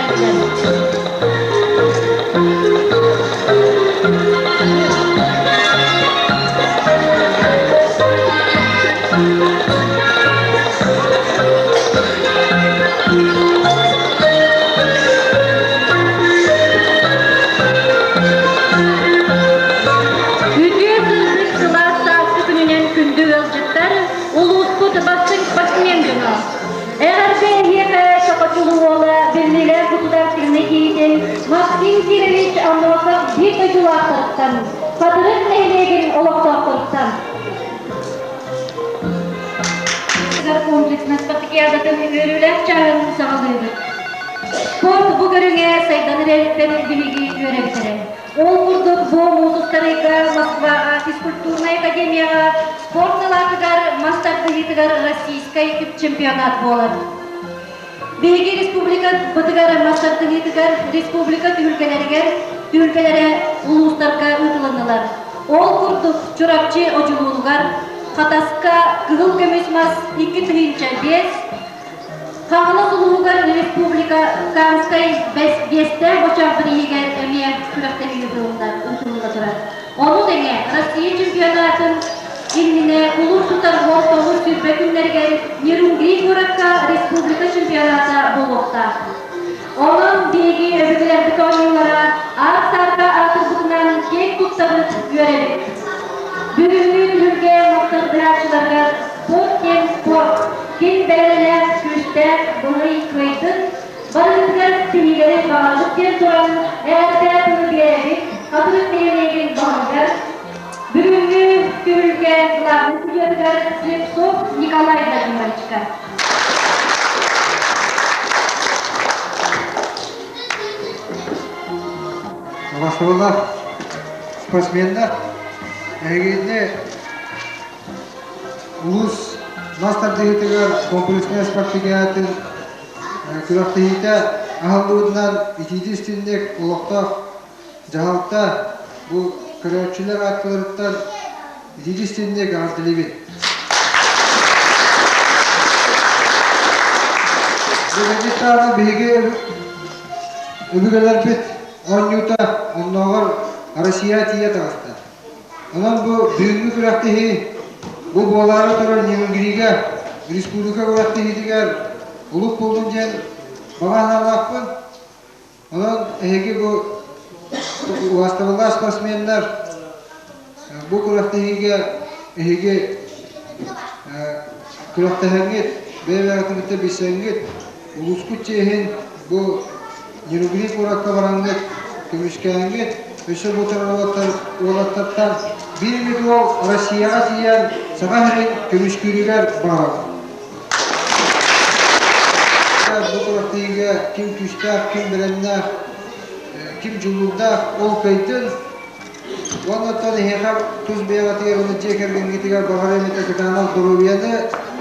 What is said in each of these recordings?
кэллилэр. Үтүө сырдык сылаас сааскы күнүнэн күндү ыалдьыттар, улууспут бастыҥ спортсмен дьоно! Эҕэрдэ эһиэхэ Чокочулу уола биллиилээх государственнай деятель Максим Кирович Аммосов биир дойдулаахтарыттан, Хатырык нэһилиэгин олохтоохторуттан. Комплекснай спартакиадатын үөрүүлээх чааһын саҕалыыбыт. Спорт бу көрүҥэ сайдан эрэриттэн биһиги үөрэбит Ол курдук бу муус устарыйга Москваҕа физкультурнай академияҕа спорт салаатыгар мас тардыһыытыгар российскай чемпионат буолар. Биһиги республикабытыгар мас тардыһыытыгар республика түһүлгэлэригэр түһүлгэлэрэ улуустарга ыытылыннылар. Ол курдук Чурапчы Одьулуунугар, Хатаска кыһыл көмүс мас 2005, Хаҥалас улууһугар республика Камскай биэстээх бочоох бирииһигэр эмиэ күрэхтэһии ыытылла турар. Ону тэҥэ Россия чемпионатын иннинэ улуус тутар уол 9 20 күннэригэр Нерюнгри куоракка республика чемпионата буолуохтаах. Онон биһиги өбүгэлэрбит оонньуулара аар-саарга аатырбытынан киэҥ туттабыт, үөрэбит. Бүгүҥҥү түһүлгэ махталбыһааччыларыгар спорт диэн спорт, ким бэйэлээх, күүстээх, быһый кыайдын, барытыгар ситиһиилэри баҕарабыт диэн туран, эҕэрдэ тылы биэрэбит Хатырык нэһилиэгин баһылыгар, бүгүҥҥү түһүлгэ главнай судьуйатыгар Слепцов Николай Владимировичка. Абасылылар, спортсменнар, эһигини улуус мас тардыһыытыгар комплекснай спартакиадатын күрэхтэһиитэ аһыллыбытынан итиитик истиҥник олохтоох дьаһалта бу көрөөччүлэр ааттарыттан итиитик истиҥник эҕэрдэлиибин. Бу кыргыттааны биһиги өбүгэлэрбит оонньуута оннооҕор Россия тиийэ таҕыста. Онон бу бүгүҥҥү күрэхтэһии бу буолаары турар Нерюнгрига республика күрэхтэһиитигэр улук буоллун диэн баҕа санаалаахпын. Онон эһиги бу убаастабыллаах спортсменнар бу күрэхтэһиигэ эһиги күрэхтэһэҥҥит, бэйэ-бэйэҕитин кытта билсэҥҥит, улуускут чиэһин бу Нерюнгри куоракка бараҥҥыт, көмүскээҥҥит, өссө бу уолаттартан биир эмит уол Россияҕа тиийэн Саха сирин көмүскүүрүгэр баҕарабын. Бу күрэхтэһиигэ ким күүстээх, ким бэлэмнээх, ким дьулуурдаах ол кыайдын. Уонна оттон эһиэхэ тус бэйэҕитигэр уонна дьиэ кэргэҥҥитигэр баҕарыам этэ кытаанах доруобуйаны,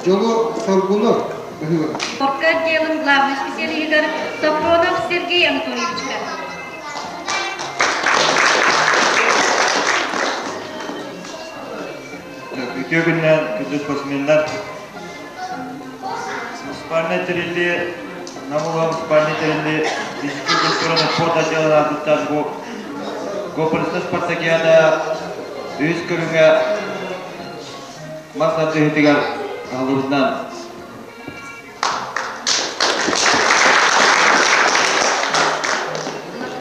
дьолу-соргуну быһыыбын. Спортка отделын главный специалиһыгар Сапронов Сергей Анатольевичка. Үтүө күннээн күндү спортсменнар! Муниципальнай тэриллии Нам улууһа муниципальнай тэриллии физическэй культураны спорт отделын аатыттан бу комплекснай спартакиада үһүс көрүҥэ мас тардыһыытыгар аһыллыбытынан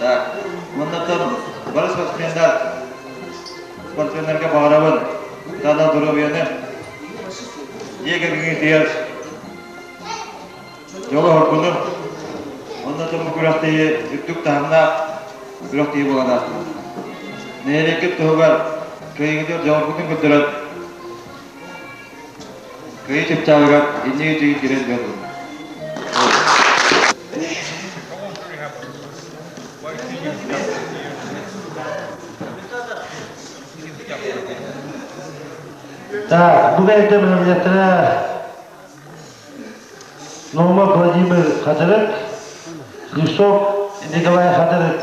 Так, уоннаттан бары спортсменнар спортсменнарга баҕарабын кытаанах доруобуйаны, дьиэ кэргэҥҥитигэр дьолу-соргуну уонна бу күрэхтэһии үрдүк таһымнаах күрэхтэһии буолан ааста. Нэһилиэккит туһугар кыайыыгытыгар дьоҕургутун көрдөрөн кыайыы чыпчаалыгар инники үтүгүн киирэн дьон Так, бу бэйэтэ бэлэмнэттэрэ Нума Владимир Хатырык, Слепцов Николай Хатырык.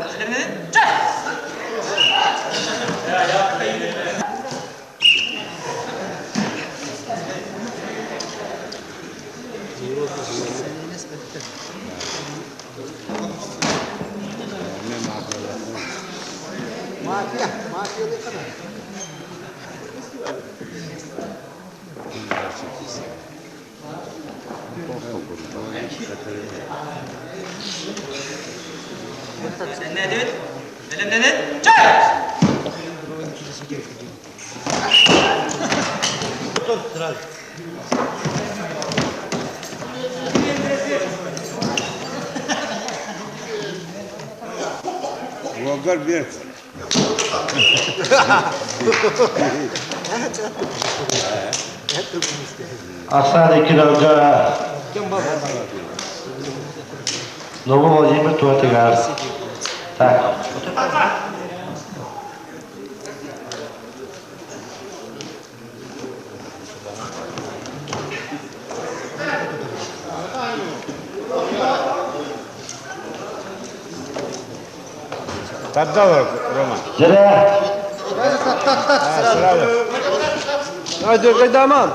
Уолгар биэр. Ахсаан икки далга Новый Владимир Туатыгар. Так. Тарда Рома. Зря. Сразу. Давай, Даман.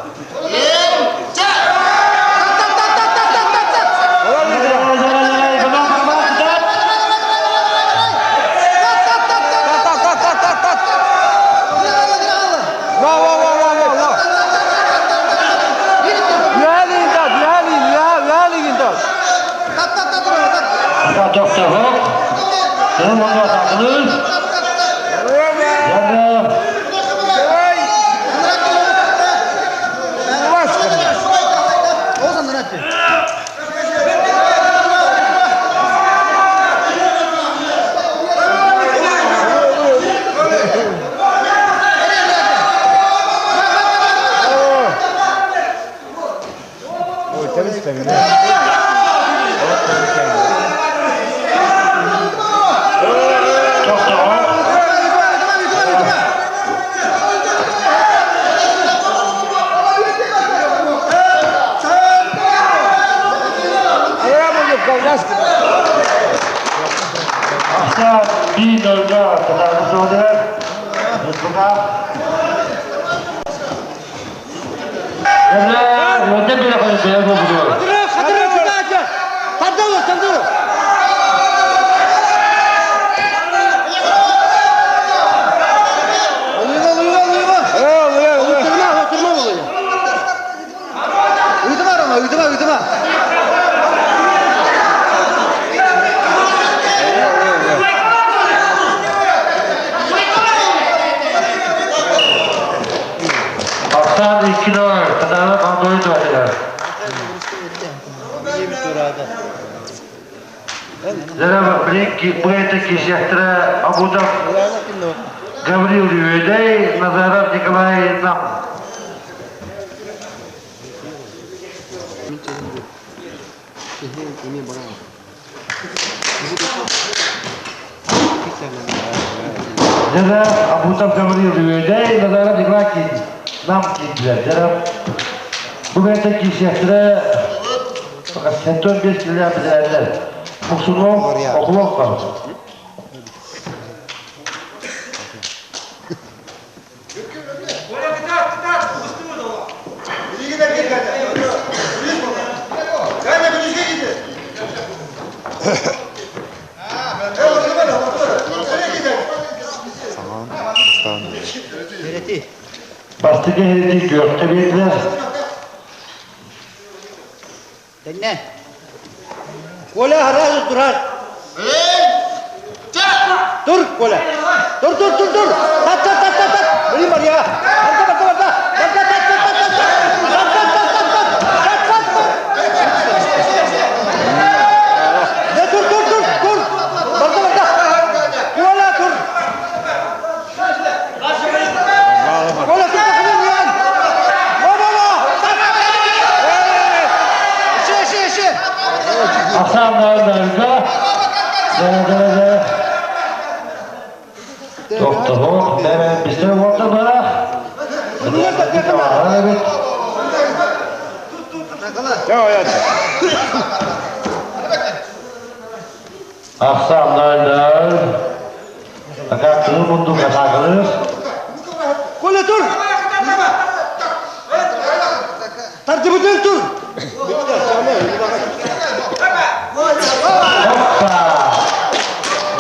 Гаврил Ювелей, Назаров Николай Нам. Абутов Гаврил Ювелей, Назаров Николай Нам киирдилэр. Дьэ, бу бэйэтэ киирсиэхтэрэ 75 килэлээх бэтэрээннэр. Муксунов, Оклов бар. Бастакы иһити күөххэ биэрдилэр. Тэннэ. Коля сразу турар. Тур, Коля. Тур, тур, тур, тур. Тат, тат, тат, тат, тат. Блин, Марья. Барда, барда, барда. Барда, тат, тат, тат, тат. Тат, тат, тат, тат, тат. Тат, тат, тат. Да, тур, тур, тур, тур. Барда, барда. Коля, тур. Коля, тур, тур, тур. Во, во, во. Еще, еще, еще. Асан Нарга. Да, да, да. Тохтоһуох, бэбэ бистер уолта бара. Evet. Ахсан Нарга. Ака кылы мунду катагылыр. Коля, тур. Тартыбытын тур. Hoppa!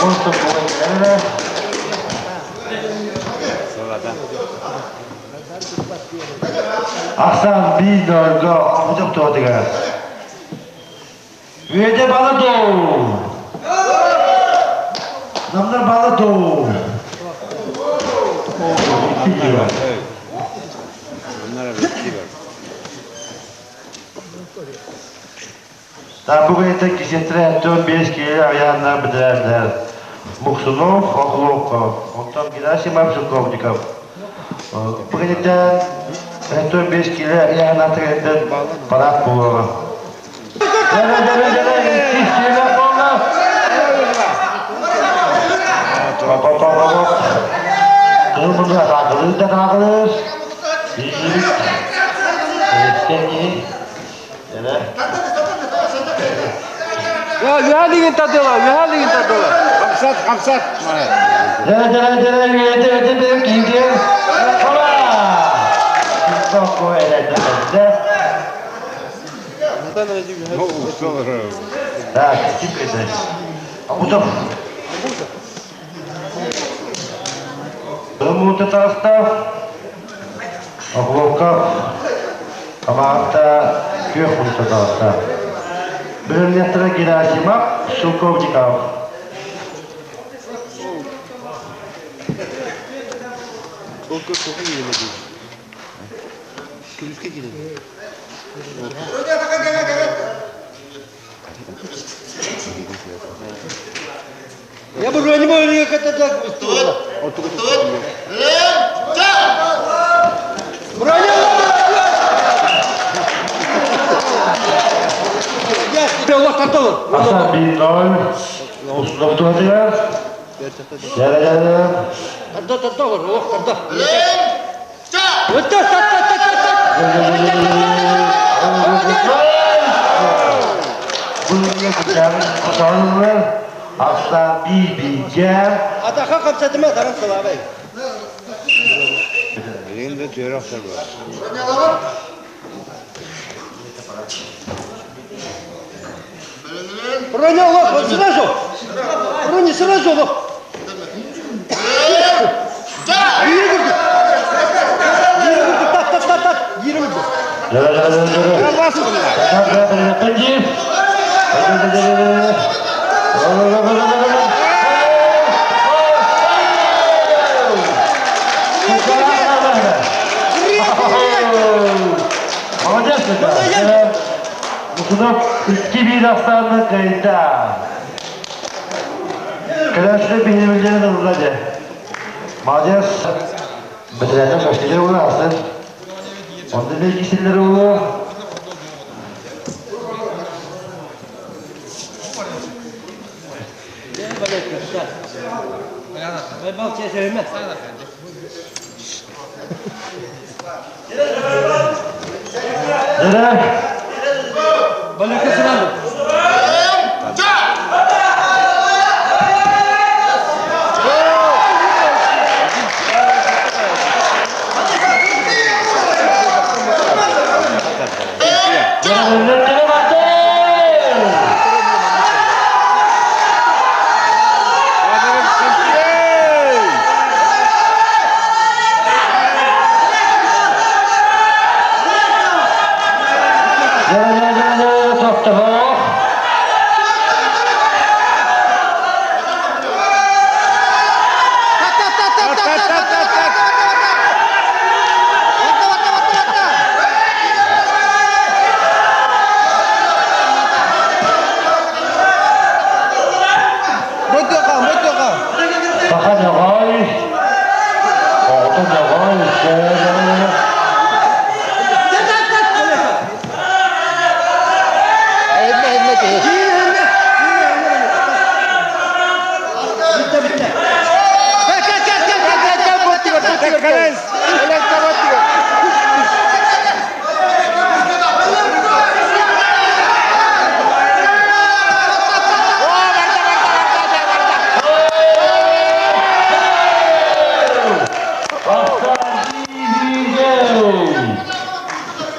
Molto bene. Ахсаан биир нолго хомутук туотугар. Үөдэ балы дуу! Намнар балы дуу! Табугайта кисетре 45 киһи аҕыйааннаах бэтэрээннэр Муксунов, Охлопков, онтон Герасимов, Шелковников. Бу кэнниттэн 45 киилэ ыйааһыннаах кэнниттэн парад буолуоҕа. Иккис киилэ буолла. Кыл мунду атаакылыыр да атаакылыыр. Биир, икки, Үһэ тадыла, үһэ тадыла. Хамсат, хамсат. Так, теперь Абутов. Мута Тарастав, Огловков, Хамаҕатта күөх мута таҕыста. Бөлүннэхтэрэ Герасимов, Шелковников. Я буду не могу это так. Асан 1-0. Usunov tuhatыгар. Дәрә-дәрә. Тарда, тарда, ох, тарда. Aslan bir bileceğim. Атаха капсатыма таран сылабай. Билигин да түөрөхтөр бар. Броня лох, сразу. Броня сразу лох. Так, так, так, так. Молодец, ребята. Мусунов 2-1 ахсаанна кыайда. Кэлээччилэр биһирэбиллэрин ылла дьэ. Молодец. Бэтэрээннэр шашлыгы ула астын. Онно эмиэ кисиллэр ула. Дөрө. Балака сразу. Дөрө баты. Дөрө дөрө дөрө тоқтоһо. Саха ньоҕой, оҕото ньоҕой, дөрө. Aslan bir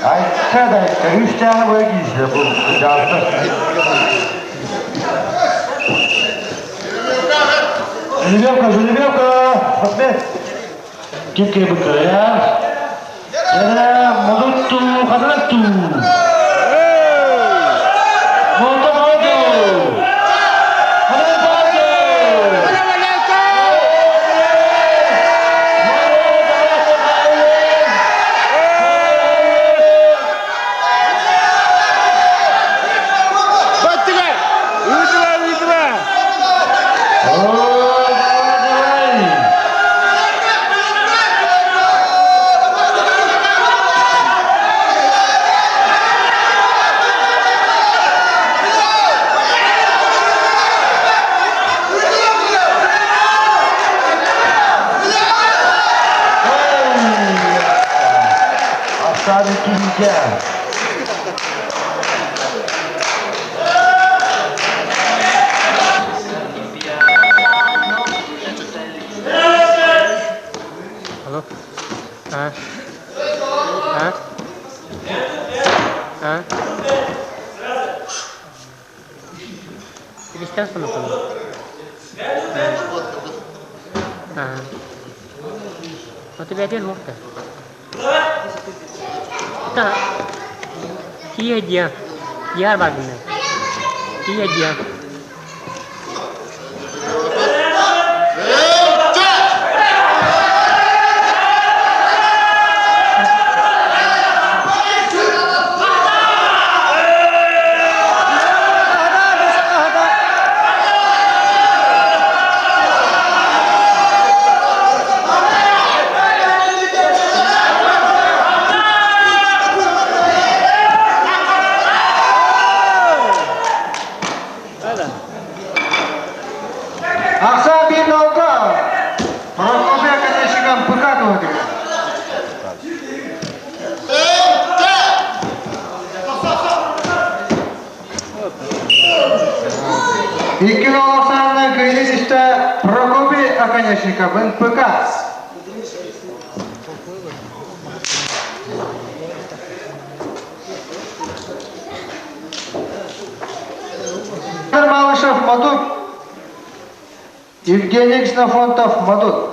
Айка да айка, үс тааһы быа киирсэ бу дьаалта. Жеребьевка, жеребьевка, спортсмен. Ким кыайбыт кыайар. Дьэ, модутту, хатыратту. Мото мото. Баттыгар! Ыытыла, ыытыла! Ахсаан иккиһигэ. Алло. А? А? А? Кристиан сонотон. А. Вот тебя один мухта. Та. Тия дия. Дияр багны. Тия дия. Ахсаан биир нолга Прокопий Академичка МПК туһатыгар. Икки нол ахсаанынан кыайыы түстэ Прокопий Оконечников НПК. Малышев Мадут, Евгений Ксенофонтов Мадут.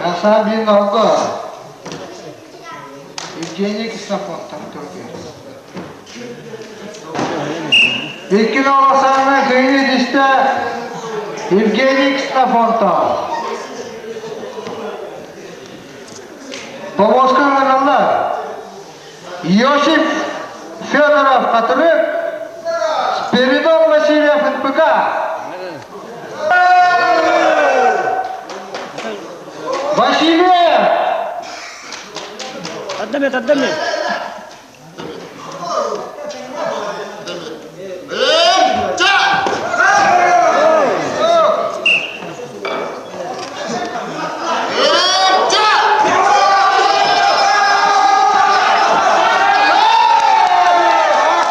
Асан бин Алга. Евгений Ксенофонтов Турция. Икки Новосанна кыйны түстэ Евгений Ксенофонтов. Повозка ыҥыраллар. Иосиф Федоров Хатырык, Спиридон Васильев НПК. Васильев! Отдаме, отдаме.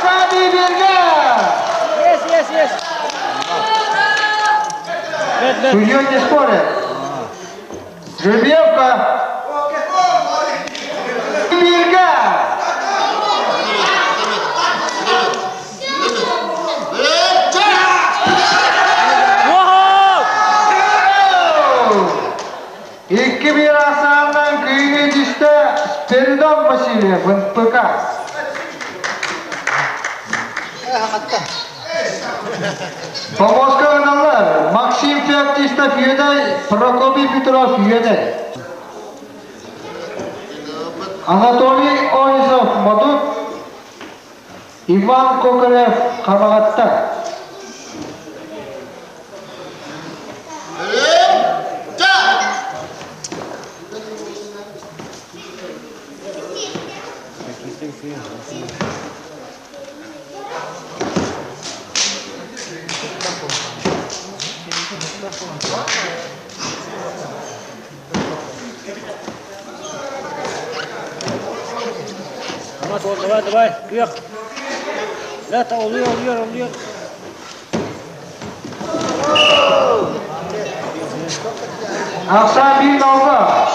Аркадий Берге! Есть, есть, есть. Судья не спорит. Жеребьевка. Берге! Икки биир ахсаанынан кыайыы түстэ Спиридон Васильев НПК. Помостка ыналлар Максим Феоктистов Үөдэй, Прокопий Петров Үөдэй. Анатолий Ойзов Модут, Иван Кокарев Хамаҕатта. Давай, давай, вверх. Это oluyor, oluyor, oluyor. Ахсаан биир нолга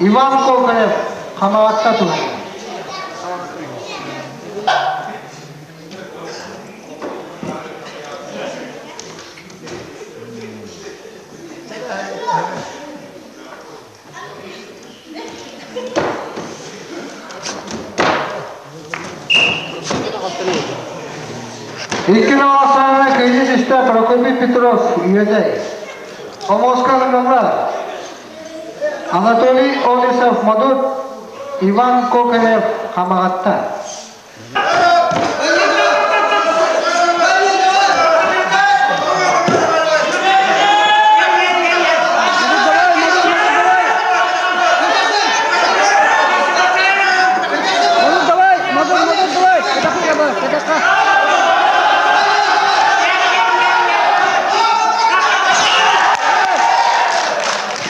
Иван Кокарев Хамаҕатта туһунна. Икки Новосаана кыйы түстэ Прокопий Петров, Үөдэй. Хомуска ыҥырыллар. Анатолий Олесов, Модут, Иван Кокарев, Хамаҕатта.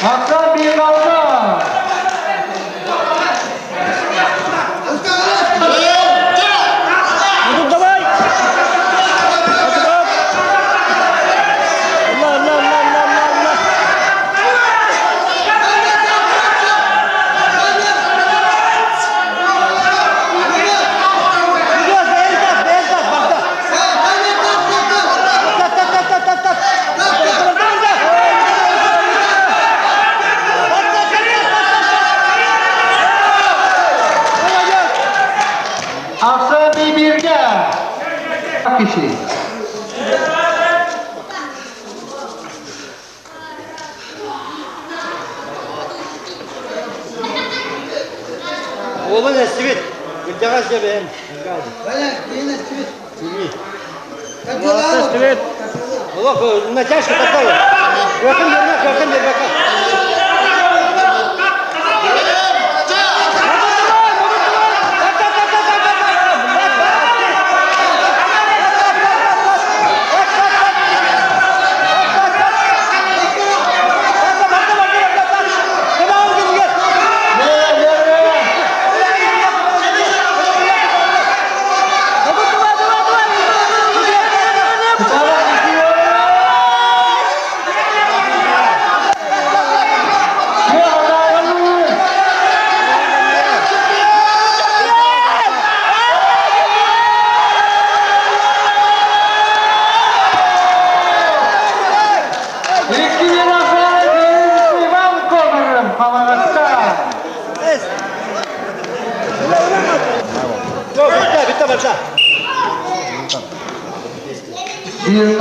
Hakan Bilgal'da. Ахса бирге киши. Уолун эстибит. Кырдьаҕас дьэ бэйэм. Эстибит. Олох натяжка такая. Кыахын берме, кыахын бербэккэ. Bitti, bitti başla. 1-0.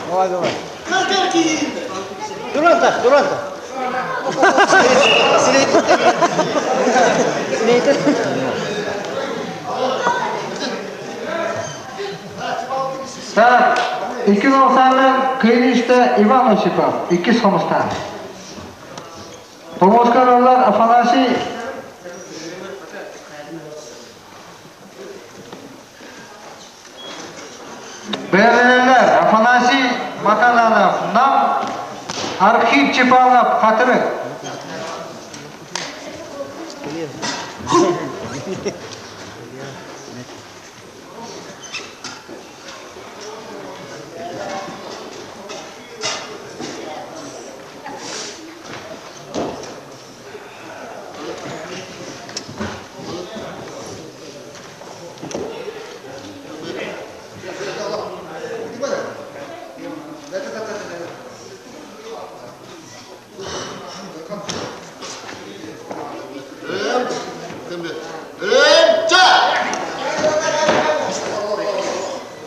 Давай, давай. Дуранта, дуранта. Так, 2.90-дан Кыйниште Иван Осипов, 2 Хомустан. Помоскаралар Афанасий Бәрелер Афанасий Матананов, Нам Архип Чепанов, Хатыры.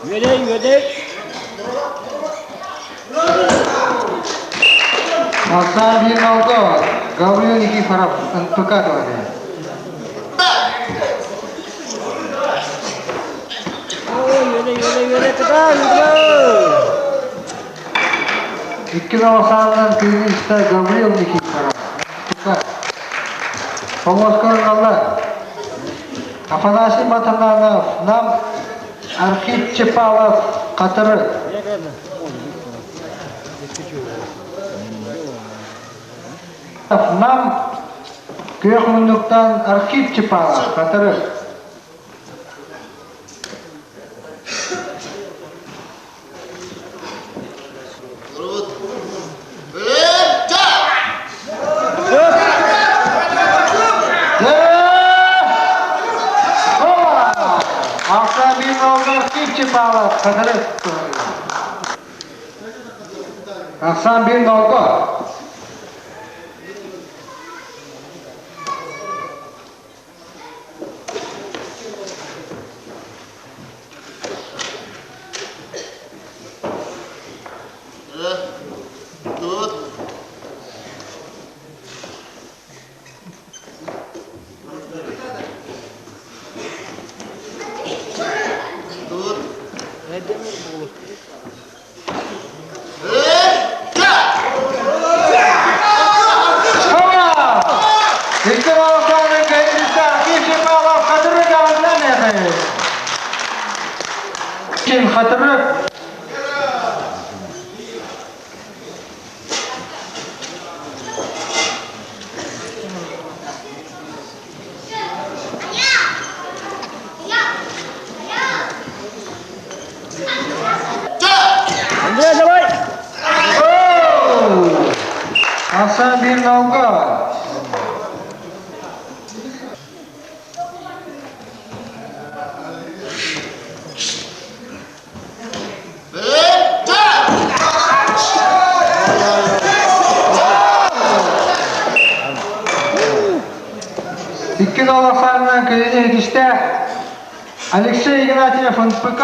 Үөдэй, үөдэй. Асан Бирналго, Гаврил Никифоров, НПК говорит. Ой, үөдэй, үөдэй, үөдэй, кытай, үөдэй. 2.90-дан Кыйниште Гаврил Никифоров, НПК. Помоскаралар Афанасий Матананов, Нам Архип Чепалов, Катыры. Нам Күөх муннуктан Архип Чепалов, Катыры. Архип Чепалов, Катыры. Ахсаан биир нолго. Хатырык Андрей, давай! Асан bir nolga. Икки нолоханынан кэлин иһитистэ Алексей Игнатьев НПК.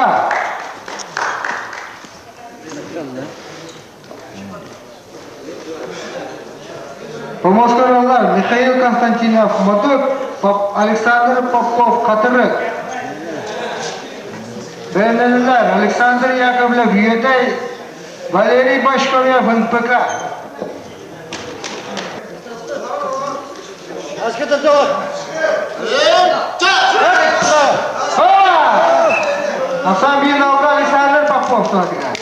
Помоскороллар Михаил Константинов Модут, Александр Попов Хатырык. Бэлэнэлэр Александр Яковлев Үөдэй, Валерий Башковев НПК. Асан Биналга Александр Попов туһатыгар.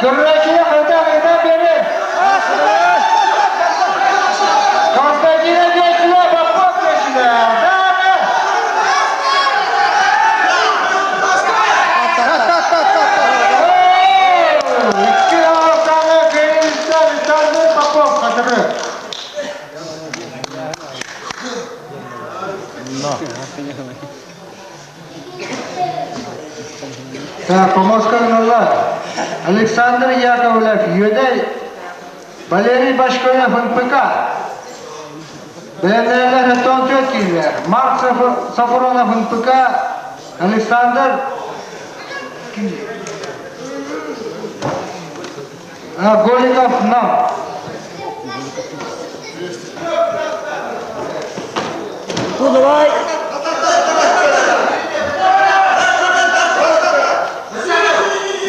Көрүлээччилэр хайдах-хайдах биэрэр? Константина диэччилэр, Попов диэччилэр. Даҕаны! Икки аҕыстаана кыайыыта Александр Попов хатыры. Помосканналар Александр Яковлев, Үөдэй, Валерий Башкоев, НПК. Бэлэмнээлэр Антон Тёткинлэр, Марк Сафронов, НПК, Александр Голиков, НАМ. Ну давай!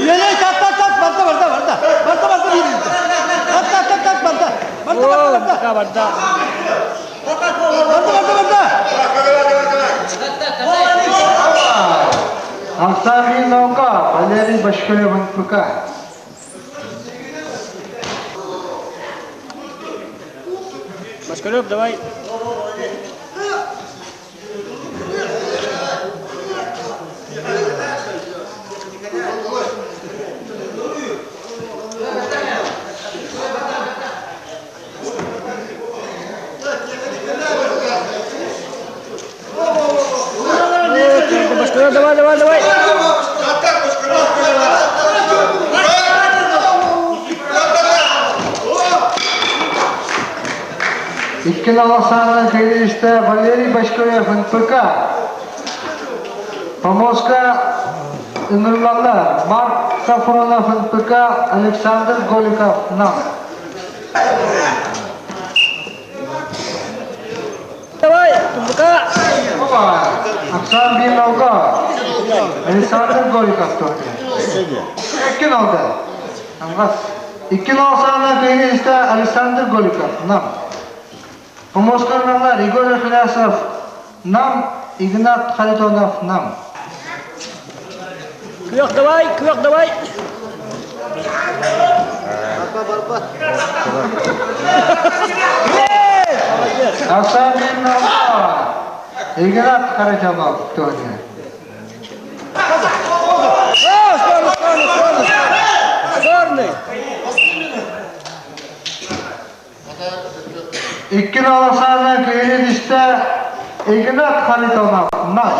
Үлэлэй тат тат тат барда барда барда барда барда биир тат тат тат тат барда барда барда барда барда барда барда барда Ансамбль наука Валерий Башкалев НПК. Башкалев, давай. Башкалев, давай, давай, давай. Икки Александр Кирилличте Валерий Башкоев НПК. Помоска ыҥырылаллар Марк Сафронов НПК, Александр Голиков НАМ. Давай, НПК. Опа! Оксан Биналга. Александр Голиков тоже. Икки алды. Аңғас. Икки Александр Кирилличте Александр Голиков НАМ. Помоскарналар Игорь Хлясов НАМ, Игнат Харитонов НАМ. Күйек давай, күйек давай. Асан Миннова. Игнат Харитонов Тоня. Икки наласаана кыйын истэ Игнат Харитонов Нас.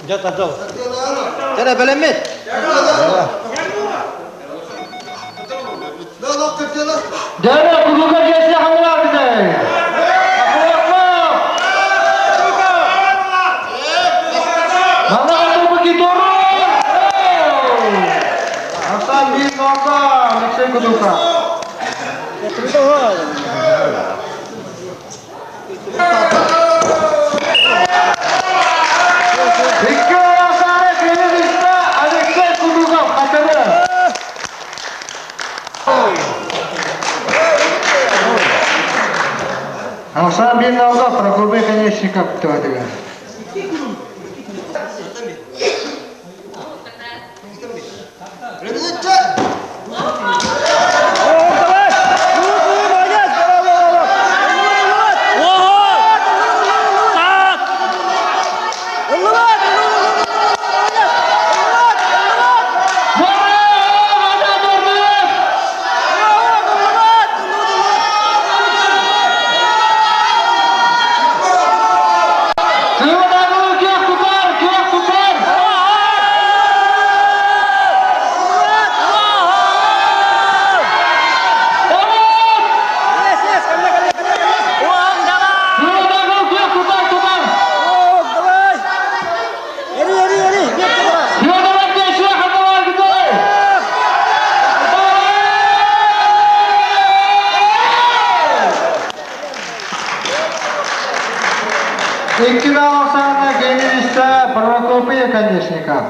Дьэ тардыл. Кэрэ бэлэммит. Дьэ, кулуга дьиэсэ ханнаабытай? Алексей Кудуков хатыры. Асан Биналга Прокопий Конечников туһатыгар. Икки Оксана Генералиста Прокопия Конечников.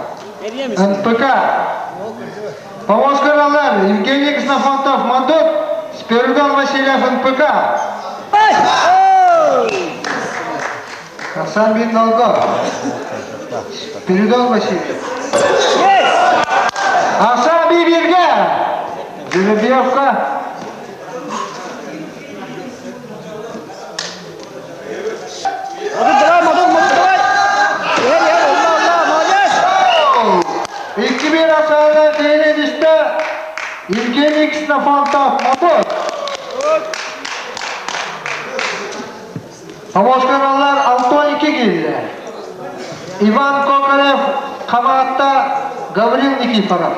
НПК. Повозкаралар Евгений Ксенофонтов Мандут, Спиридон Васильев НПК. Хасан бин Долгов. Спиридон Васильев. Асан Бибирге. Жеребьевка. Модут давай, модут, модут давай. Yer, yer, Allah, Allah, молодец. 2-1 Hasan'a Denizli'de Evgeny Ksenofontov Mabut. Savaşkanlar 6-12 geldi. Иван Кокарев Хаматта Гаврил Никифоров.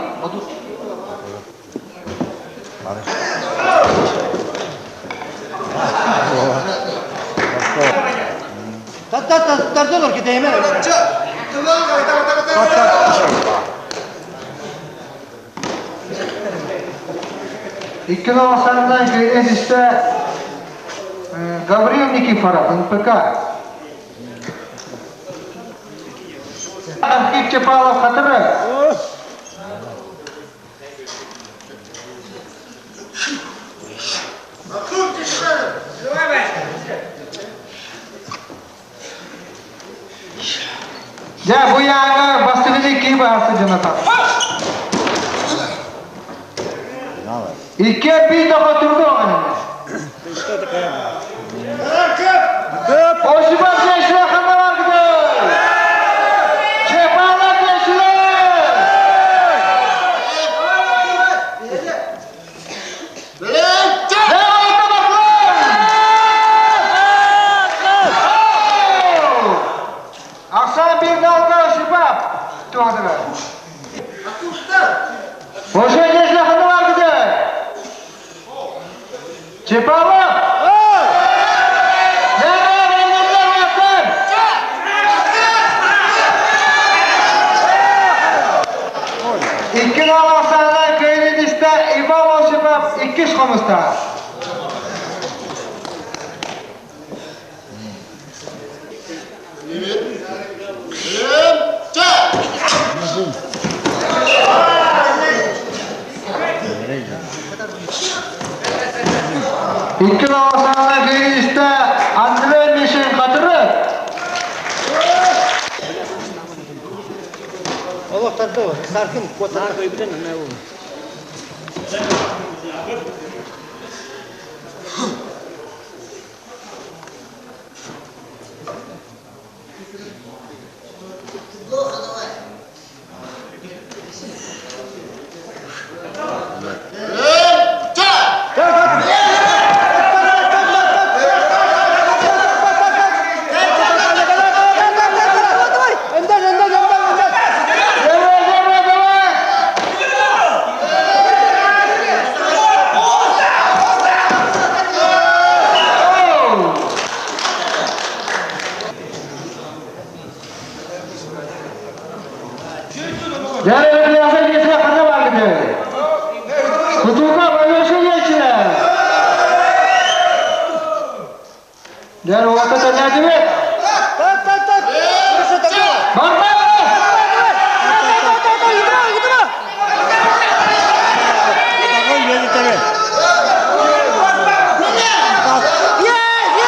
Tat tat tat tartılır ki değme. İki Hasan'dan Denizli'de Гаврил Никифоров, НПК. Архип Чапалов Хатыры. Дьэ, бу яҥа бастыгыны кии баарсы дьонатар. Икки эрбии доҕотурду оҕонньор. Осипов Чешля ханналаргыды! Чепала Чешля! Ахсан Бирналга Осипов туһатыгар. Ошо Чешля ханналаргыды! Чепалов! Икки ахсаана кыайын Иван Осипов иккис хомустаах. Икки ахсаана кыайын Андрей Мишин Хатыры. Олох тарды, саркын куотар. Эндер, эндер, эндер, эндер. Давай, давай, давай! Так, так, так. Что такое? Давай, давай, давай, игра, игра. Есть, есть.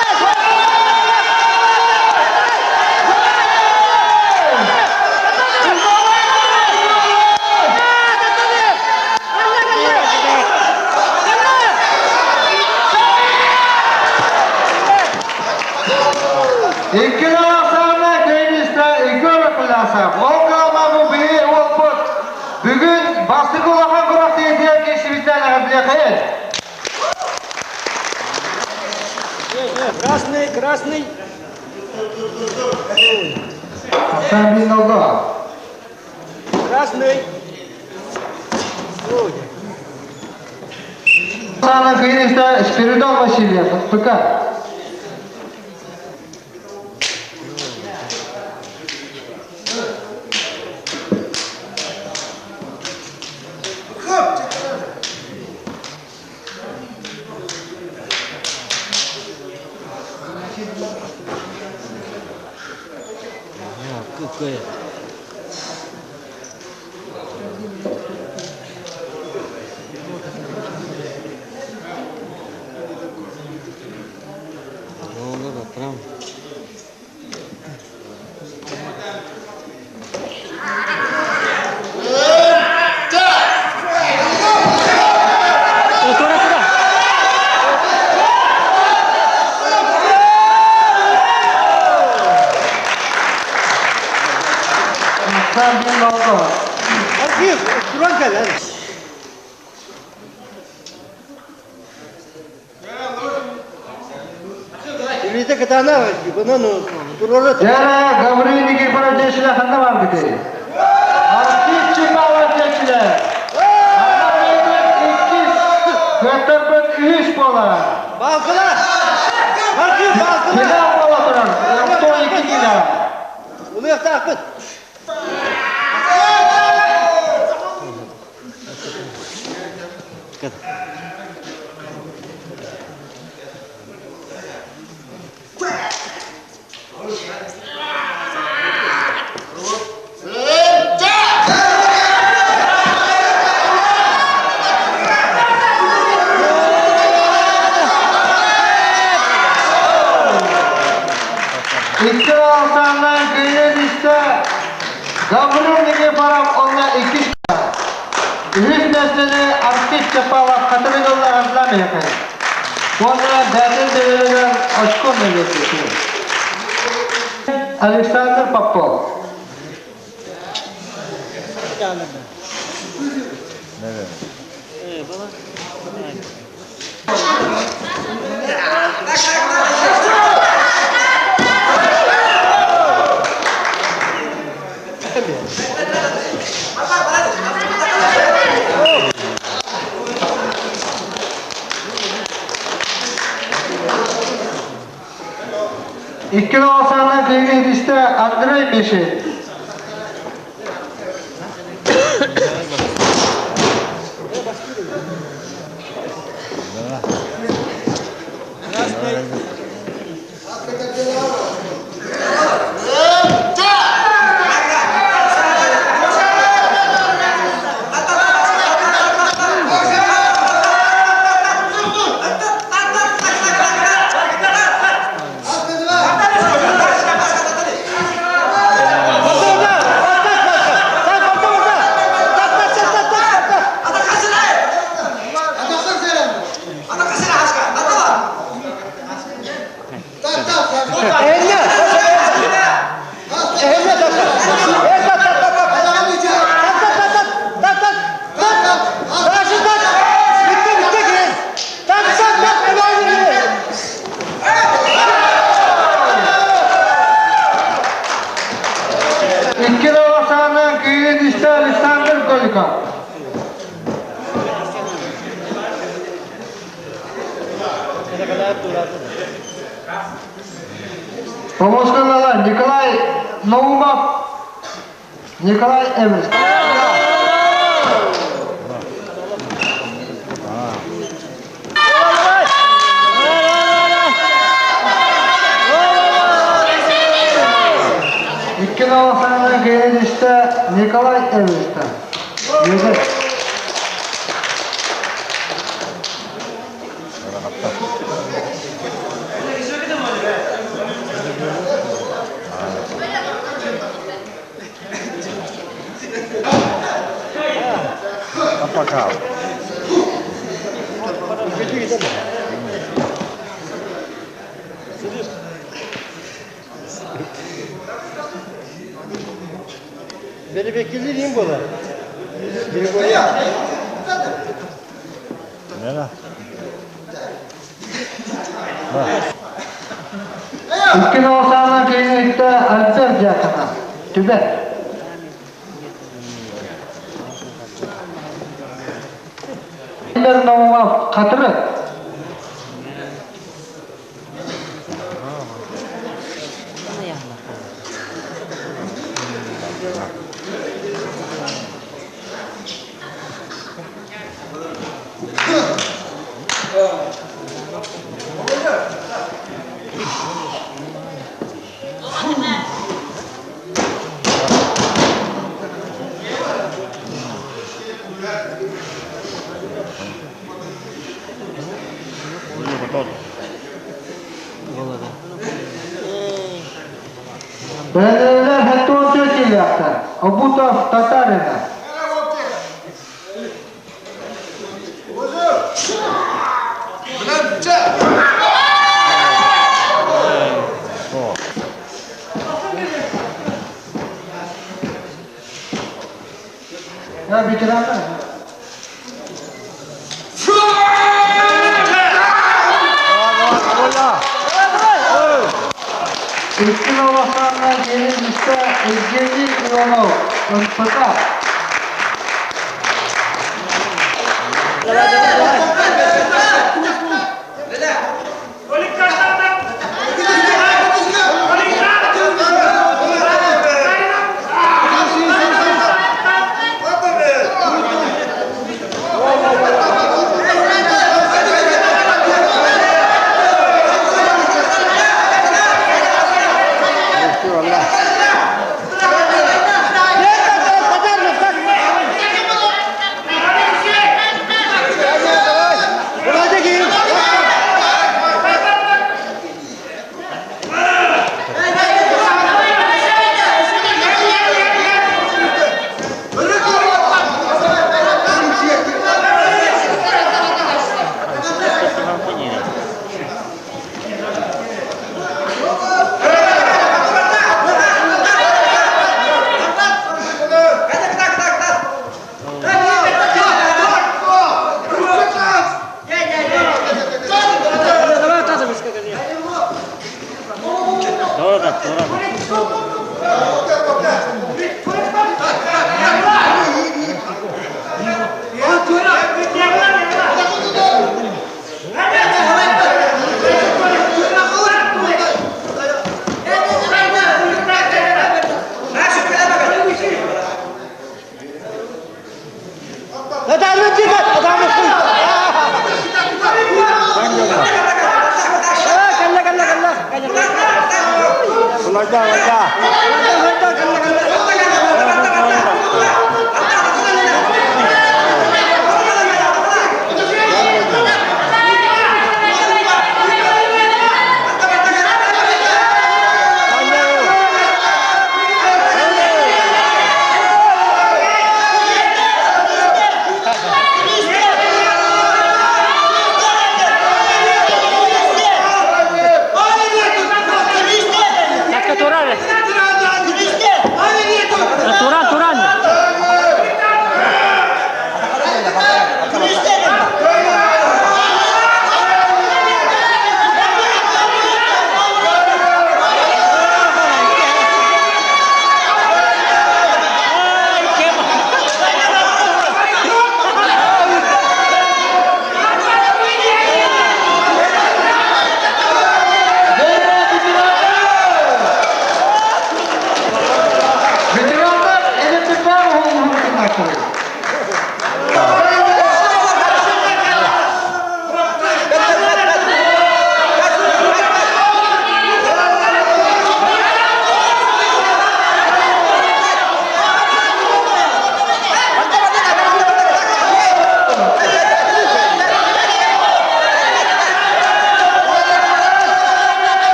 Бүгін бастық улахан құрақ дейдер кешімізден ағабіле Красный, красный. Хасан бин Олго. Красный. Ой. Сана Кыргызстан Спиридон Васильев, ПК. Какая? Хасан бин Олго. Архив, туран кел, hadi. Birlikte kıtana var. Bunun dururu. Yara Gavriil Nikiforov deşile ханна бар бите. Артист Чипалов deşile. Ханна иккис, Көтөрбөт үс бола. Balkona. Arhiv balkona. Финал бола турар. 12 кило. Bunu yakta akıt. Икки алсаннан кыйын исте Гаврил Никифоров онна иккис. Үс нәрсені Артист Чапалов Хатырыгылла Арзам якын. Онна бәтін дәвелер очко мөлөкөтү. Александр Попов. Икки саана кыйыгы истэ Андрей Мишин. Икки саанан кыйын истэ Александр Голиков. Помощник Николай Наумов, Николай Эврис. Икки новосанынан кыйын Николай Эвристан. Юзеф. Пока. Beni bekleyin burada. Beni Икки новосанынан кыйын истэ Альберт Дьяконов. Түбэ. Наумов Хатыры. Бәлелер хәттон төтеләктә. Обутов Татарина. Ya bitirenler. Икки новосанынан кыйын истэ Евгений Иванов. НПК.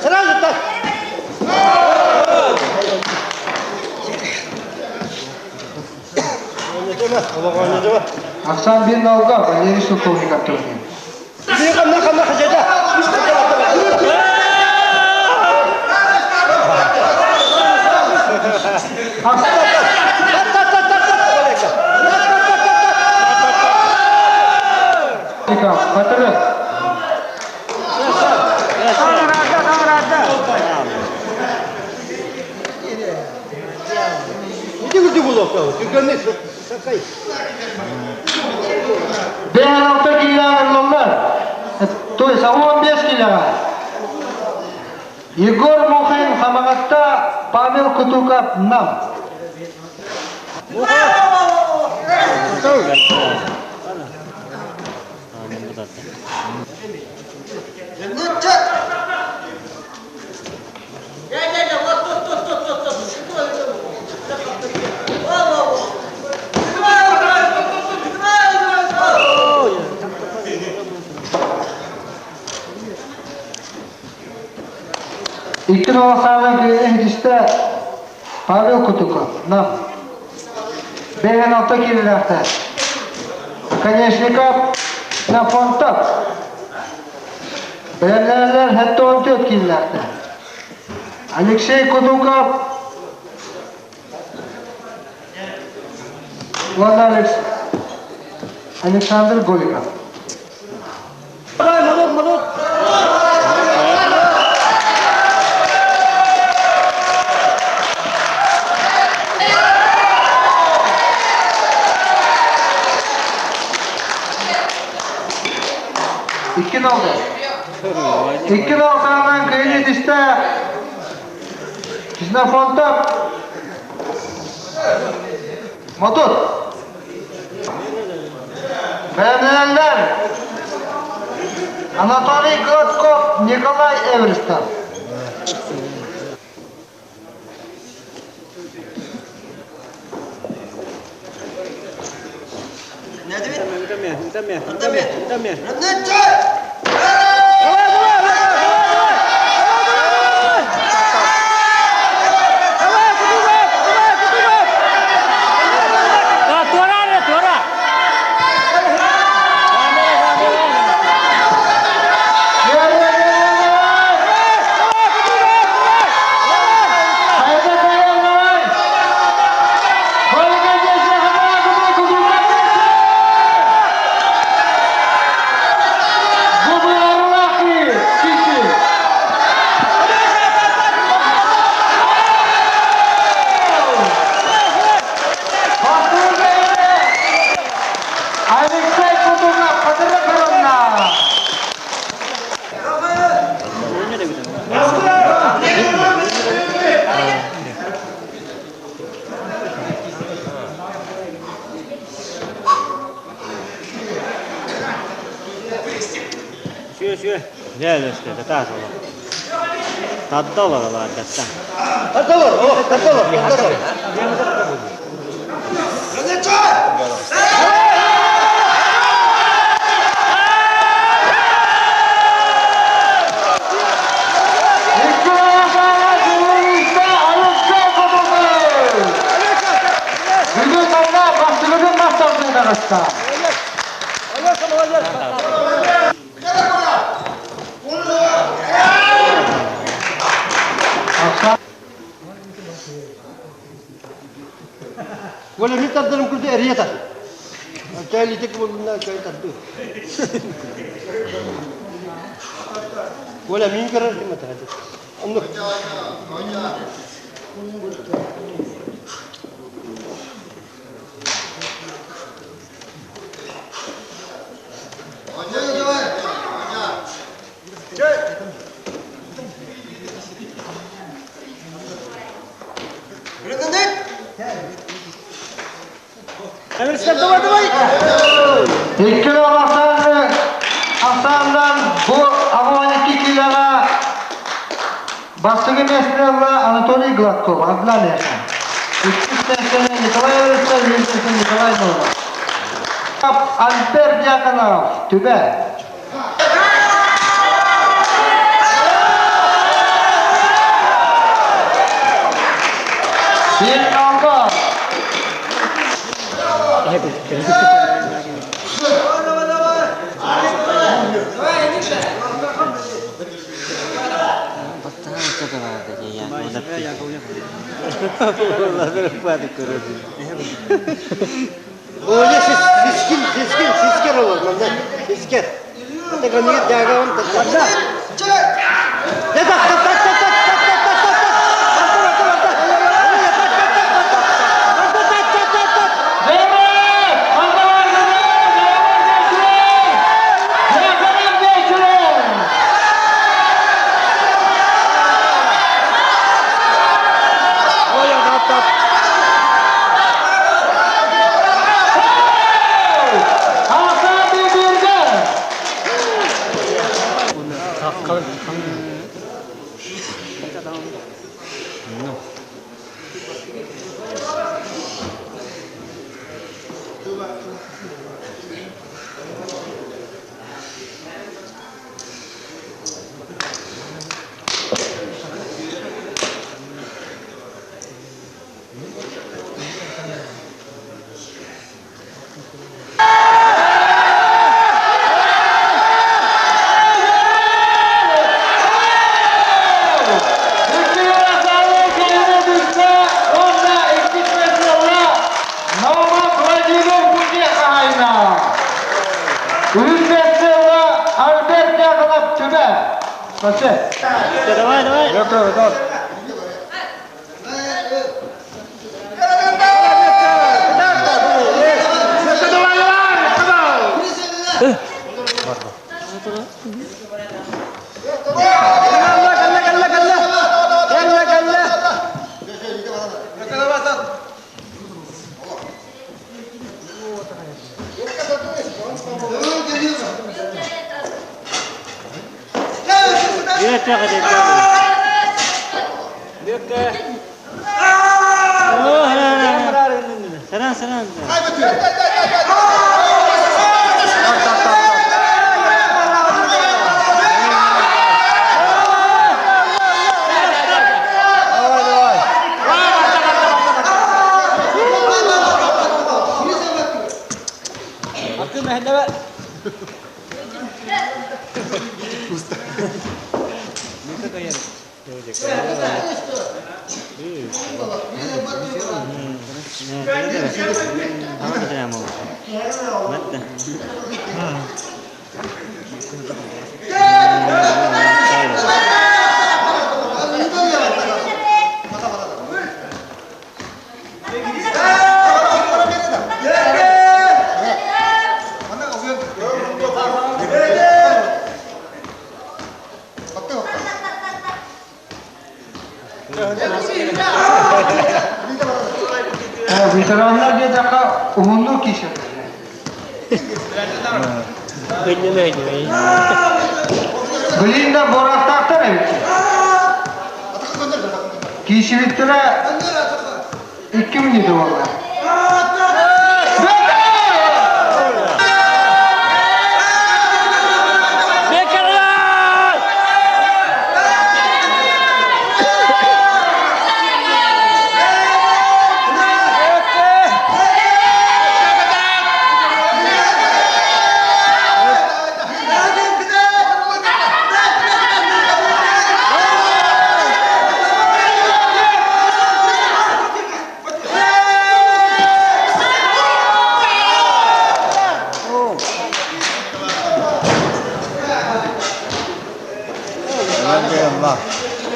Сразу так. Ахсан бир налга Валерий Сокольников турнир. Батыры. Бэһэн алта киилэҕэ ыллаллар. То есть 15 киилэҕэ. Егор Мухин Хамаҕатта, Павел Кутуков Нам. Икки саалан киирэн иһитистэ Павел Кутуков, Нам. Бэйэн алта киирилээхтэр. Конечников Нафонтов. Бэлэмнэнэллэр 74 киирилээхтэр. Алексей Кутуков уонна Александр Голиков. Икки noldu. Икки нолтаанан кыйын итистэ Ксенофонтов Мотут. Бэлэмнэнэллэр Анатолий Гладков, Николай Эверстов. Алексей Кутузов, Кадыров Бүгүн манна бастыгытын мастардыы таҕыста. Коля, мин тардарым курдук эрийэ тар. Чай литик буоллунна, чай тарды. Коля, мин көрөр ким атар. Оннук. Давай, давай! Икки ахсаанынан бу 82 килоҕа бастакы миэстэни ылла Анатолий Гладков, Адлан Яшин. Иккис миэстэни Николай Алексеев, үһүс миэстэни Николай Нуров. Альберт Дьяконов, Түбэ. Биир налга. Оля сискин, сискин, сискер olur, манда, сискер. Это гранит дягон, так. Так, так, так, так, так, так, так, так, так, так. Давай, давай. Саран, саран. Ветераннар диэтэххэ уһуннук киирсэллэр. Билин да буорахтаахтар эбит. Киирсибиттэрэ 2 мүнүүтэ буолла.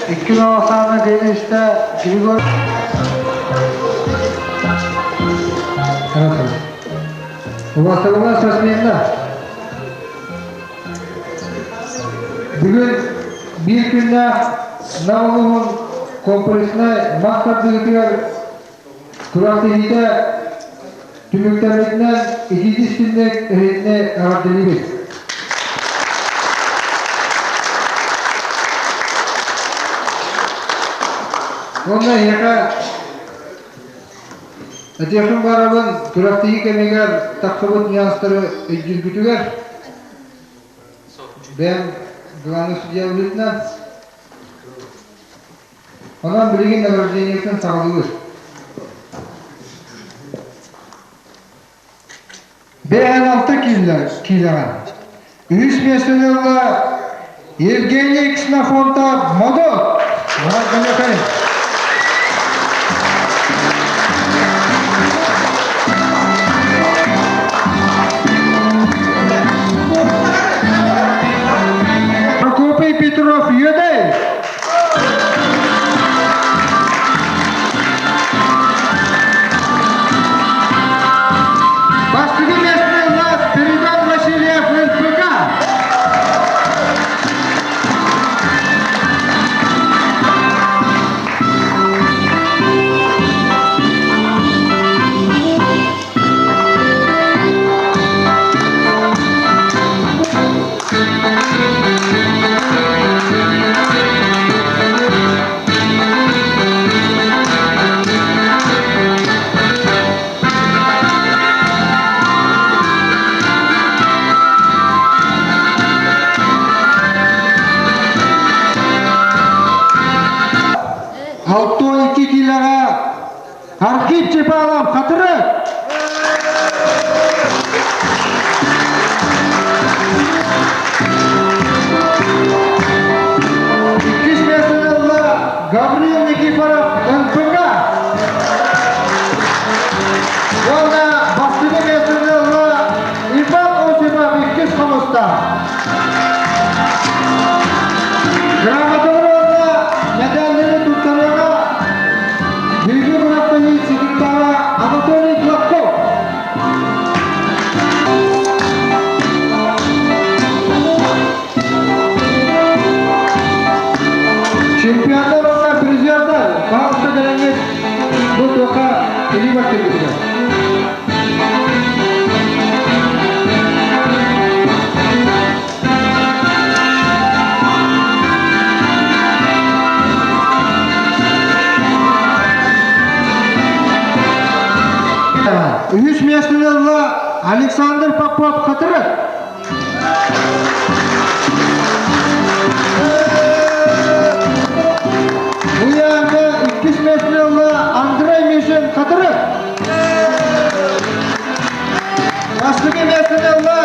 Икки Новосана кэлистэ Григорий Убастабыллаах спортсменнар! Бүгүн биир күннээх Нам улууһун комплекснай мас тардыһыытыгар Күрэхтэһиитэ түмүктэммитинэн итиитик-истиҥник эһигини эҕэрдэлиибит. Уонна эһиэхэ этиэхпин баарабын, күрэхтэһии кэмигэр тахсыбыт нюанстары өйдүүргүтүгэр бэйэм главный судья быһыытынан Онон билигин награждениетын саҕалыыр. Бэйэн алта киилэҕэ. Үһүс миэстэни ылла Евгений Ксенофонтов Модот. Прокопий Петров Юдай. Бастакы миэстэни ылла Спиридон Васильев НПК. 62 килоға Архип Чепалов Хатырык. Иккис миэстэни ылла Гаврил Никифоров НПК. Уонна бастакы миэстэни ылла Иван Осипов иккис хомуста. Грамоталар уонна мэдээллэри туттарыаҕа Биһиги бырааптаһыы секретара Анатолий Гладков. Чемпиондар уонна призердар пауза кэлэҥҥит бу туохха илии баттыыргытыгар. Үһүс миэстэни ылла Александр Попов Хатырык. Буяҥҥа иккис миэстэни ылла Андрей Мишин Хатырык. Бастакы миэстэни ылла